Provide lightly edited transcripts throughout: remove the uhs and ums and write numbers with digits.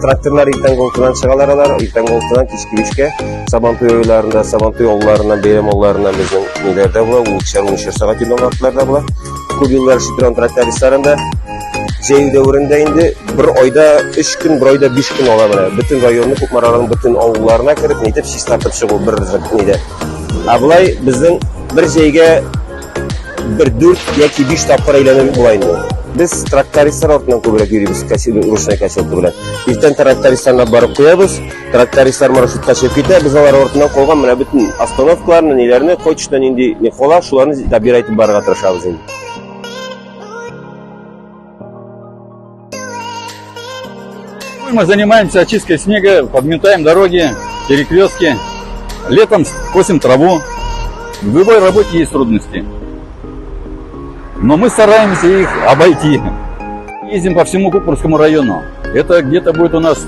Тракторлар иртәнге алтыдан чыгалар алар, иртәнге алтыдан кичке бишкә. Сабантуй ойларында, Сабантуй алларыннан, бәйрәм алларыннан безнең ниләрдә була, уникешәр, унөчәр сәгать йөргән вакытлар да була. Күп еллар эшли торган трактористларым да җәю дәверендә инде бер айда өч көн, бер айда биш көн ала менә. Бөтен районны, Кукмараның бөтен авылларына кереп, нитеп чистартып чыгу бер нидә. Ә болай безнең бер җәйгә бер дүрт яки биш тапкыр әйләнеп була инде. Без трактористлар артыннан күбрәк йөрибез, ручная косилка белән. Иртән трактористларны барып куябыз, трактористлар маршрутка чыгып китә, без алар артыннан калган менә бөтен остановкаларны, ниләрне, кайчан нинди не кала, шуларны добирать итеп барырга тырышабыз инде. Мы занимаемся очисткой снега, подметаем дороги, перекрестки. Летом косим траву. В любой работе есть трудности. Но мы стараемся их обойти. Ездим по всему Кукморскому району. Это где-то будет у нас,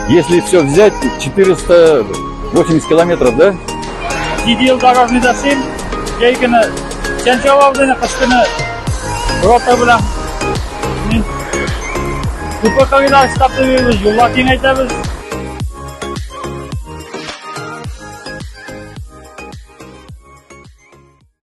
если все взять, 480 километров, да? 7 ел дорожный эшлим. Җәй көне чәнчә алабыз, кыш көне рота белән. Күпер кырыйлар чистартып йөрибез, юллар киңәйтәбез.